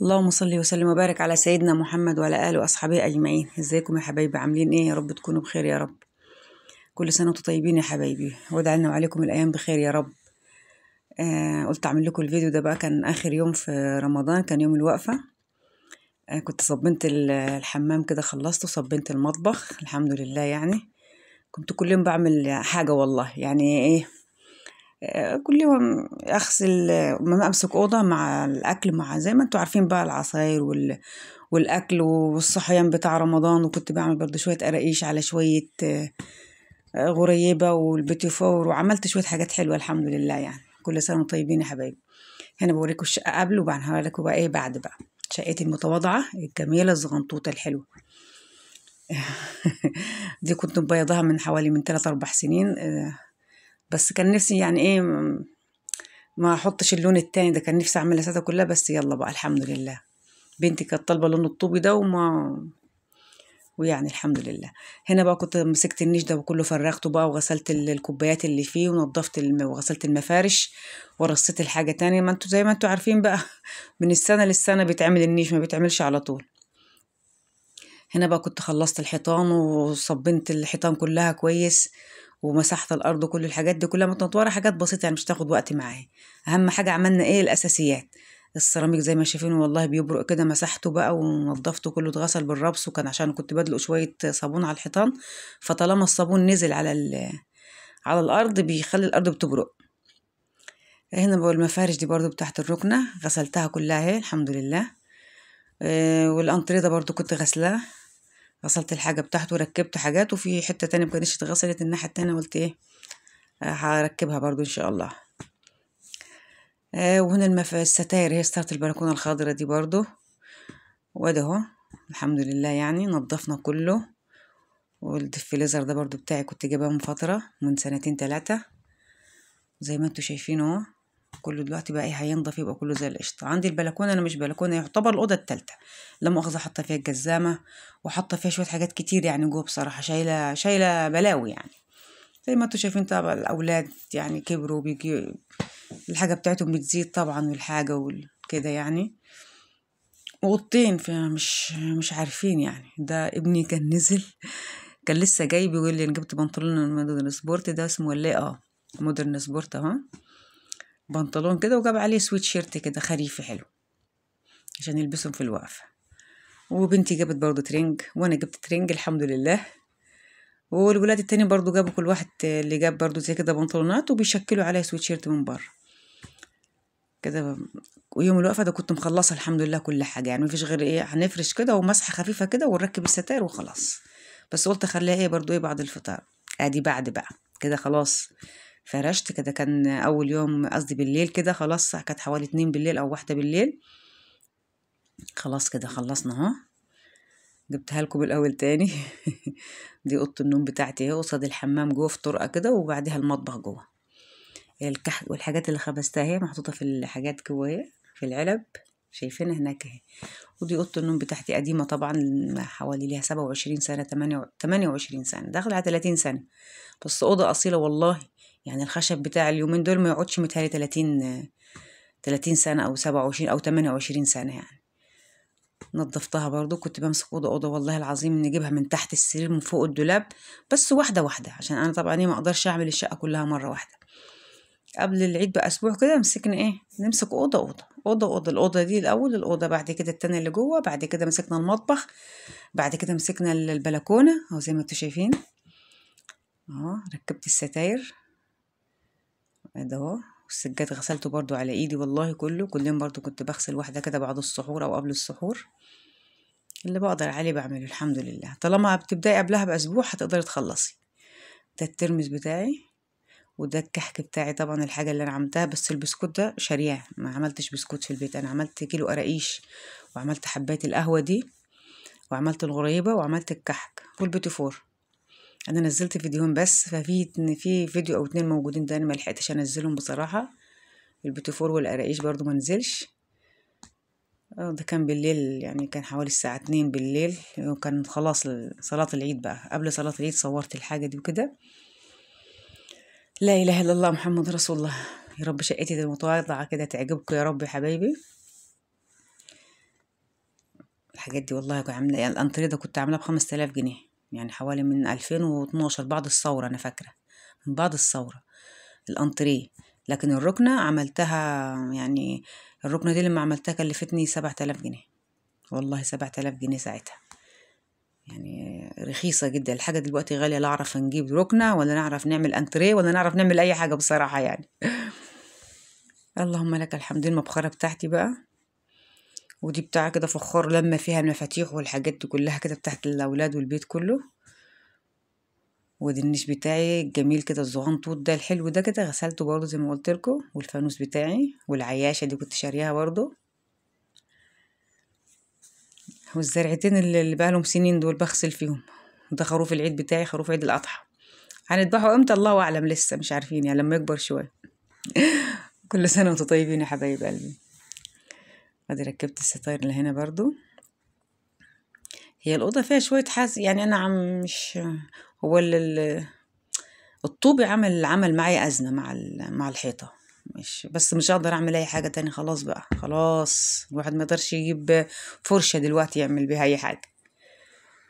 اللهم صل وسلم وبارك على سيدنا محمد وعلى آله وأصحابه أجمعين. ازيكم يا حبايبي؟ عاملين ايه؟ يا رب تكونوا بخير يا رب. كل سنة وانتم طيبين يا حبايبي، وادعي لنا وعليكم الأيام بخير يا رب. قلت أعمل لكم الفيديو ده بقى، كان آخر يوم في رمضان، كان يوم الوقفة. كنت صبنت الحمام كده، خلصته، صبنت المطبخ الحمد لله. يعني كنت كل يوم بعمل حاجة والله، يعني ايه، كل يوم اغسل، ما امسك اوضة مع الاكل، مع زي ما انتوا عارفين بقى العصاير والاكل والصحيان بتاع رمضان. وكنت بعمل برضو شوية قراقيش على شوية غريبة والبيتي فور، وعملت شوية حاجات حلوة الحمد لله. يعني كل سنة وانتم طيبين يا حبايبي. هنا بوريكم الشقة قبل وبعد، هوريكم بقى ايه بعد بقى، شقتي المتواضعة الجميلة الزغنطوطه الحلوة. دي كنت مبيضاها من حوالي من 3-4 سنين، بس كان نفسي يعني ايه ما احطش اللون التاني ده، كان نفسي اعملها ساده كلها، بس يلا بقى الحمد لله. بنتي كانت طالبه لون الطوبي ده ويعني الحمد لله. هنا بقى كنت مسكت النيش ده وكله فرغته بقى، وغسلت الكوبايات اللي فيه، ونضفت وغسلت المفارش، ورصيت الحاجة تاني. ما انتوا زي ما انتوا عارفين بقى من السنة للسنة بيتعمل النيش، ما بيتعملش على طول. هنا بقى كنت خلصت الحيطان وصبنت الحيطان كلها كويس، ومسحت الارض وكل الحاجات دي كلها متنطوره، حاجات بسيطة يعني مش تاخد وقت معايا. اهم حاجة عملنا ايه؟ الاساسيات. السيراميك زي ما شايفين والله بيبرق كده، مسحته بقى ونضفته كله، اتغسل بالربس، وكان عشان كنت بدلق شوية صابون على الحيطان، فطالما الصابون نزل على الارض بيخلي الارض بتبرق. هنا بقى المفارش دي برضو بتاعت الركنه غسلتها كلها اهي الحمد لله. والانتريه ده برضو كنت غسلاه، غسلت الحاجة بتاعته وركبت حاجات، وفي حتة تانية مكانتش اتغسلت الناحية التانية، قلت ايه هركبها برضو ان شاء الله. وهنا الستاير هي ستارة البلكونه الخضراء دي برضو، وده اهو الحمد لله. يعني نضفنا كله. والدفليزر ده برضو بتاعي كنت جايباه من فترة، من 2-3 زي ما انتوا شايفين اهو. كله دلوقتي بقى ايه هينضف، يبقى كله زي القشطه. عندي البلكونه، انا مش بلكونة، يعتبر الاوضة الثالثة، لا مؤاخذة حاطه فيها الجزامه، وحاطه فيها شوية حاجات كتير يعني جوه، بصراحة شايله بلاوي يعني. زي ما انتوا شايفين طبعا الاولاد يعني كبروا، بيجي الحاجة بتاعتهم بتزيد طبعا، والحاجة وكده يعني. وقطين فمش عارفين يعني. ده ابني كان نزل، كان لسه جاي بيقول لي انا جبت بنطلون مودرن سبورت، ده اسمه ولا ايه؟ مودرن سبورت اهو، بنطلون كده، وجاب عليه سويت شيرت كده خريفي حلو عشان يلبسهم في الوقفة. وبنتي جابت برضو ترنج، وانا جبت ترنج الحمد لله. والولاد التاني برضو جابوا، كل واحد اللي جاب برضو زي كده بنطلونات، وبيشكلوا عليها سويت شيرت من بره كده. ويوم الوقفة ده كنت مخلصة الحمد لله كل حاجة، يعني مفيش غير ايه، هنفرش كده ومسحه خفيفة كده ونركب الستاير وخلاص. بس قلت اخليها ايه برضو ايه بعد الفطار. ادي بعد بقى كده خلاص فرشت كده، كان اول يوم قصدي بالليل كده خلاص، كانت حوالي 2 بالليل او 1 بالليل، خلاص كده خلصنا اهو. جبتها لكم بالاول تاني. دي اوضة النوم بتاعتي اهي، قصاد الحمام جوه في طرقه كده، وبعدها المطبخ جوه. الكحك والحاجات اللي خبزتها اهي محطوطة في الحاجات جوه اهي في العلب، شايفينها هناك اهي. ودي اوضة النوم بتاعتي قديمة طبعا، حوالي ليها 27 سنة، 28 سنة، داخله على 30 سنة، بس اوضة اصيلة والله. يعني الخشب بتاع اليومين دول ما يقعدش متهيألي 30 سنة أو 27 أو 28 سنة يعني. نظفتها برضو، كنت بمسك أوضة أوضة والله العظيم، نجيبها من تحت السرير من فوق الدولاب، بس واحدة واحدة، عشان أنا طبعا إيه ما أقدرش أعمل الشقة كلها مرة واحدة. قبل العيد بأسبوع كده مسكنا إيه، نمسك أوضة أوضة أوضة أوضة، الأوضة دي الأول، الأوضة بعد كده التانية اللي جوه، بعد كده مسكنا المطبخ، بعد كده مسكنا البلكونة أهو زي ما انتوا شايفين أهو. ركبت الستاير ده اهو، والسجاد غسلته برضو على ايدي والله كله، كل يوم برضو كنت بغسل واحدة كده بعد السحور او قبل السحور، اللي بقدر عليه بعمله الحمد لله. طالما بتبداي قبلها باسبوع هتقدري تخلصي. ده الترمس بتاعي، وده الكحك بتاعي طبعا، الحاجة اللي انا عملتها، بس البسكوت ده شارياه، ما عملتش بسكوت في البيت. انا عملت كيلو قراقيش، وعملت حبايه القهوة دي، وعملت الغريبة، وعملت الكحك والبيتي فور. انا نزلت فيديوهين بس، ففي فيديو او 2 موجودين تاني ما لحقتش انزلهم بصراحة. البيتي فور والقراقيش برضو ما نزلش. ده كان بالليل يعني، كان حوالي الساعة 2 بالليل، وكان خلاص صلاة العيد بقى، قبل صلاة العيد صورت الحاجة دي وكده. لا اله الا الله محمد رسول الله. يا رب شقتي المتواضعة كده تعجبكم يا رب يا حبايبي. الحاجات دي والله عامله يعني الانتريه ده كنت عاملاه ب5000 جنيه، يعني حوالي من 2012 بعد الثورة، انا فاكره من بعد الثورة الانتريه. لكن الركنه عملتها، يعني الركنه دي لما عملتها كلفتني 7000 جنيه، والله 7000 جنيه ساعتها، يعني رخيصة جدا. الحاجة دلوقتي غالية، لا اعرف نجيب ركنه ولا نعرف نعمل انتريه ولا نعرف نعمل اي حاجة بصراحة يعني. اللهم لك الحمد. المبخره بتاعتي بقى، ودي بتاع كده فخار لما فيها المفاتيح والحاجات دي كلها كده بتاعت الاولاد والبيت كله. ودي النيش بتاعي الجميل كده الزغنطوط ده الحلو ده كده، غسلته برضو زي ما قلت لكم. والفانوس بتاعي والعياشه دي كنت شاريها برضو. والزرعتين اللي بقالهم سنين دول بغسل فيهم. ده خروف العيد بتاعي، خروف عيد الاضحى، هنذبحه امتى الله اعلم، لسه مش عارفين يعني، لما يكبر شوية. كل سنة وانتم طيبين يا حبايب قلبي. ادي ركبت الستاير اللي هنا برضو. هي الاوضة فيها شوية حاس يعني، انا عم مش هو الطوبي عمل معايا ازمة مع الحيطة، مش بس مش هقدر اعمل اي حاجة تاني خلاص بقى، خلاص الواحد ما يقدرش يجيب فرشه دلوقتي يعمل بيها اي حاجة.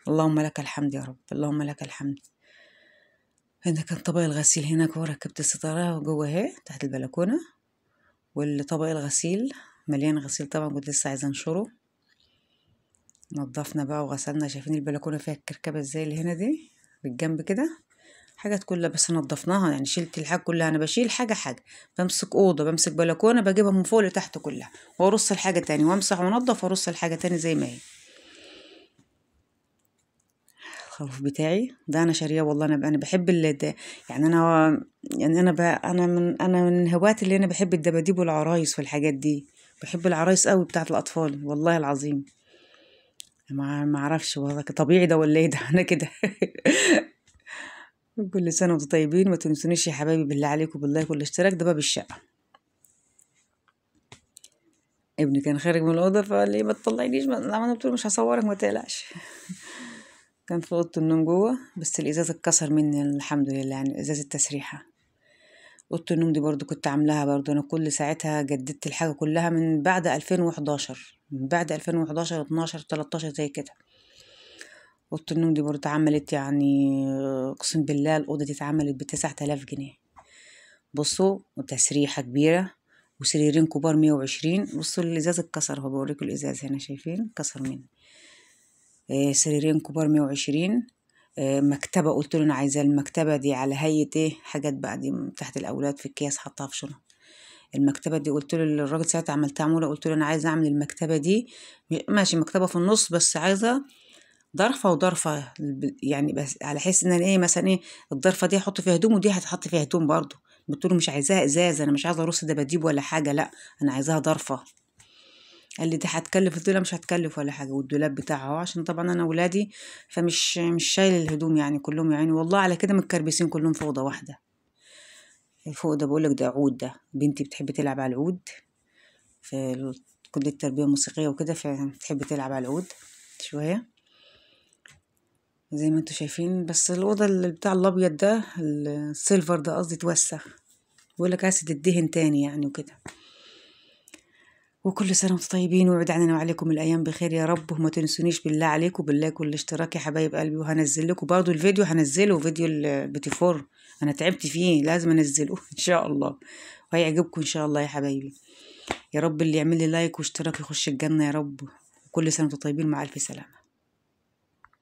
اللهم لك الحمد يا رب، اللهم لك الحمد. هنا كان طبق الغسيل هناك، وركبت الستارة جوه اهي تحت البلكونه. والطبق الغسيل مليان غسيل طبعا، كنت لسه عايزه انشره. نضفنا بقى وغسلنا. شايفين البلكونه فيها الكركبه ازاي اللي هنا دي بالجنب كده، حاجات كلها بس نضفناها يعني، شلت الحاجة كلها. انا بشيل حاجة حاجة، بمسك اوضة بمسك بلكونة بجيبها من فوق لتحت كلها، وارص الحاجة تاني وامسح وانضف وارص الحاجة تاني زي ما هي. الخروف بتاعي ده انا شاريه والله، انا بحب ده يعني، انا يعني انا من هواة اللي انا بحب الدباديب والعرايس والحاجات دي، بحب العرايس قوي بتاعت الاطفال والله العظيم. ما اعرفش والله طبيعي ده ولا ايه ده، انا كده. كل سنة وانتم طيبين. ما تنسونيش يا حبايبي بالله عليكم باللايك والاشتراك. ده باب الشقة، ابني كان خارج من الاوضة فقال لي ما تطلعينيش، انا قلت له مش هصورك ما تقلقش. كان في اوضة النوم جوه، بس الازاز اتكسر مني الحمد لله، يعني ازاز التسريحه. اوضة النوم دي برضو كنت عاملاها برضو انا، كل ساعتها جددت الحاجة كلها من بعد 2011، من بعد 2011 12 13 زي كده. اوضة النوم دي برضو اتعملت يعني، اقسم بالله الاوضة دي اتعملت ب9000 جنيه. بصوا، وتسريحه كبيرة وسريرين كبار 120. بصوا الازاز اتكسر، هو بوريكم الازاز هنا شايفين اتكسر مني. سريرين كبار 120. مكتبه، قلت له انا عايزه المكتبة دي على هيئة ايه، حاجات بقى دي تحت الاولاد في الكيس حطها في شنط. المكتبة دي قلت له للراجل ساعتها عملتها عمولة، قلت له انا عايزه اعمل المكتبة دي ماشي مكتبه في النص، بس عايزه ضرفه وضرفه يعني، بس على حس ان انا ايه مثلا ايه الضرفه دي هحط فيها هدوم ودي هتحط فيها هدوم برضو. قلت له مش عايزاها ازاز، انا مش عايزه ارص دباديب ولا حاجة، لا انا عايزاها ضرفه. قال لي دي هتكلف، قلت له مش هتكلف ولا حاجة. والدولاب بتاعه عشان طبعا انا ولادي فمش مش شايل الهدوم يعني كلهم، يعني والله على كده متكربسين كلهم في اوضة واحدة. فوق ده بقولك ده عود، ده بنتي بتحب تلعب على العود في كليه التربية الموسيقية وكده، فبتحب تلعب على العود شوية زي ما انتوا شايفين. بس الاوضة اللي بتاع الابيض ده السيلفر ده قصدي اتوسخ، بقولك عايزه تدهن تاني يعني وكده. وكل سنة وانتم طيبين، ويعود علينا وعليكم الايام بخير يا رب. وما تنسونيش بالله عليكم باللايك والاشتراك يا حبايب قلبي. وهنزل لكم برضو الفيديو، هنزله فيديو البيتيفور انا تعبت فيه لازم انزله ان شاء الله، وهيعجبكم ان شاء الله يا حبايبي. يا رب اللي يعمل لي لايك واشتراك يخش الجنة يا رب. وكل سنة وانتم طيبين، مع الف سلامه.